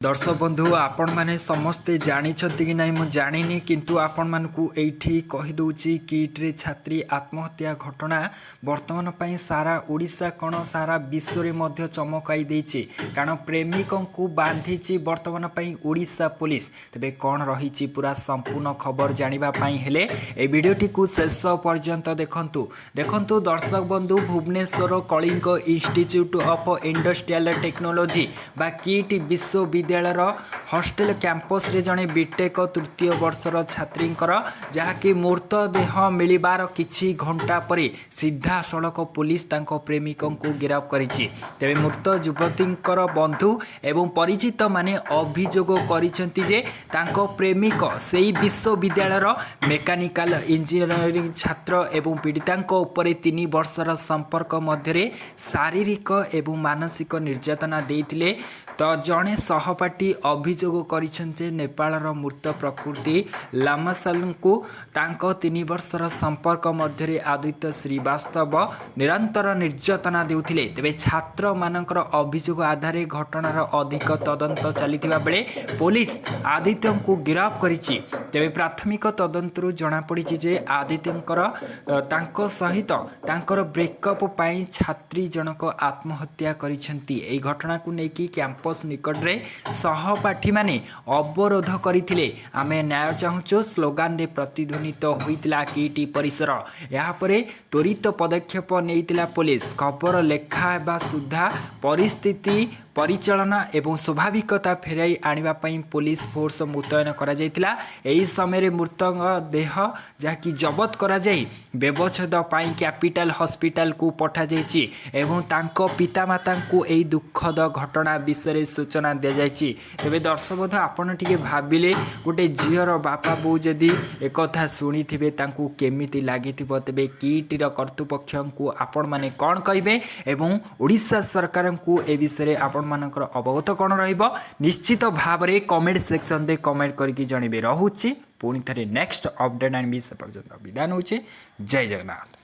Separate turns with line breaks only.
ଦର୍ଶକ ବନ୍ଧୁ, ଆପଣମାନେ ସମସ୍ତେ ଜାଣିଛନ୍ତି କି ନାହିଁ ମୁଁ ଜାଣିନି, କିନ୍ତୁ ଆପଣମାନଙ୍କୁ ଏଇଠି କହିଦେଉଛି, କିଟ୍ରେ ଛାତ୍ରୀ ଆତ୍ମହତ୍ୟା ଘଟଣା ବର୍ତ୍ତମାନ ପାଇଁ ସାରା ଓଡ଼ିଶା କ'ଣ, ସାରା ବିଶ୍ୱରେ ମଧ୍ୟ ଚମକାଇ ଦେଇଛି। କାରଣ ପ୍ରେମିକଙ୍କୁ ବାନ୍ଧିଛି ବର୍ତ୍ତମାନ ପାଇଁ ଓଡ଼ିଶା ପୋଲିସ। ତେବେ କ'ଣ ରହିଛି ପୁରା ସମ୍ପୂର୍ଣ୍ଣ ଖବର ଜାଣିବା ପାଇଁ ହେଲେ ଏ ଭିଡ଼ିଓଟିକୁ ଶେଷ ପର୍ଯ୍ୟନ୍ତ ଦେଖନ୍ତୁ। ଦେଖନ୍ତୁ ଦର୍ଶକ ବନ୍ଧୁ, Bhubaneswar Kalinga institute of industrial technology ବା କିଟ୍ ବିଶ୍ୱବିଦ୍ୟାଳୟର ହଷ୍ଟେଲ କ୍ୟାମ୍ପସରେ ଜଣେ ବିଟେକ୍ ତୃତୀୟ ବର୍ଷର ଛାତ୍ରୀଙ୍କର ଯାହାକି ମୃତଦେହ ମିଳିବାର କିଛି ଘଣ୍ଟା ପରେ ସିଧାସଳଖ ପୋଲିସ ତାଙ୍କ ପ୍ରେମିକଙ୍କୁ ଗିରଫ କରିଛି। ତେବେ ମୃତ ଯୁବତୀଙ୍କର ବନ୍ଧୁ ଏବଂ ପରିଚିତମାନେ ଅଭିଯୋଗ କରିଛନ୍ତି ଯେ ତାଙ୍କ ପ୍ରେମିକ ସେଇ ବିଶ୍ୱବିଦ୍ୟାଳୟର ମେକାନିକାଲ ଇଞ୍ଜିନିୟରିଂ ଛାତ୍ର ଏବଂ ପୀଡ଼ିତାଙ୍କ ଉପରେ 3 ବର୍ଷର ସମ୍ପର୍କ ମଧ୍ୟରେ ଶାରୀରିକ ଏବଂ ମାନସିକ ନିର୍ଯାତନା ଦେଇଥିଲେ। ତ ଜଣେ ସହପାଠୀ ଅଭିଯୋଗ କରିଛନ୍ତି ଯେ ନେପାଳର ମୃତ ପ୍ରକୃତି ଲାମସାଲଙ୍କୁ ତାଙ୍କ 3 ବର୍ଷର ସମ୍ପର୍କ ମଧ୍ୟରେ ଆଦିତ୍ୟ ଶ୍ରୀବାସ୍ତବ ନିରନ୍ତର ନିର୍ଯାତନା ଦେଉଥିଲେ। ତେବେ ଛାତ୍ରମାନଙ୍କର ଅଭିଯୋଗ ଆଧାରରେ ଘଟଣାର ଅଧିକ ତଦନ୍ତ ଚାଲିଥିବା ବେଳେ ପୋଲିସ ଆଦିତ୍ୟଙ୍କୁ ଗିରଫ କରିଛି। ତେବେ ପ୍ରାଥମିକ ତଦନ୍ତରୁ ଜଣାପଡ଼ିଛି ଯେ ଆଦିତ୍ୟଙ୍କର ତାଙ୍କ ସହିତ ତାଙ୍କର ବ୍ରେକଅପ୍ ପାଇଁ ଛାତ୍ରୀ ଜଣକ ଆତ୍ମହତ୍ୟା କରିଛନ୍ତି। ଏହି ଘଟଣାକୁ ନେଇକି କ୍ୟାମ୍ପସ ନିକଟରେ ସହପାଠୀମାନେ ଅବରୋଧ କରିଥିଲେ। "ଆମେ ନ୍ୟାୟ ଚାହୁଁଛୁ" ସ୍ଲୋଗାନରେ ପ୍ରତିଧ୍ୱନିତ ହୋଇଥିଲା କିଟ୍ ପରିସର। ଏହାପରେ ତ୍ୱରିତ ପଦକ୍ଷେପ ନେଇଥିଲା ପୋଲିସ। ଖବର ଲେଖା ହେବା ସୁଦ୍ଧା ପରିସ୍ଥିତି ପରିଚାଳନା ଏବଂ ସ୍ୱାଭାବିକତା ଫେରାଇ ଆଣିବା ପାଇଁ ପୋଲିସ ଫୋର୍ସ ମୁତୟନ କରାଯାଇଥିଲା। ଏହି ସମୟରେ ମୃତଙ୍କ ଦେହ ଯାହାକି ଜବତ କରାଯାଇ ବ୍ୟବଚ୍ଛେଦ ପାଇଁ କ୍ୟାପିଟାଲ ହସ୍ପିଟାଲକୁ ପଠାଯାଇଛି ଏବଂ ତାଙ୍କ ପିତାମାତାଙ୍କୁ ଏହି ଦୁଃଖଦ ଘଟଣା ବିଷୟରେ ସୂଚନା ଦିଆଯାଇଛି। ତେବେ ଦର୍ଶକ ବନ୍ଧୁ, ଆପଣ ଟିକେ ଭାବିଲେ, ଗୋଟେ ଝିଅର ବାପା ବୋଉ ଯଦି ଏକଥା ଶୁଣିଥିବେ, ତାଙ୍କୁ କେମିତି ଲାଗିଥିବ? ତେବେ କିଟ୍ର କର୍ତ୍ତୃପକ୍ଷଙ୍କୁ ଆପଣମାନେ କ'ଣ କହିବେ ଏବଂ ଓଡ଼ିଶା ସରକାରଙ୍କୁ ଏ ବିଷୟରେ ଆପଣମାନଙ୍କର ଅବଗତ କ'ଣ ରହିବ, ନିଶ୍ଚିତ ଭାବରେ କମେଣ୍ଟ ସେକ୍ସନରେ କମେଣ୍ଟ କରିକି ଜଣାଇବେ। ରହୁଛି, ପୁଣି ଥରେ ନେକ୍ସଟ ଅପଡେଟ୍ ଆଣିବି, ସେ ପର୍ଯ୍ୟନ୍ତ ବିଦାୟ ନେଉଛି। ଜୟ ଜଗନ୍ନାଥ।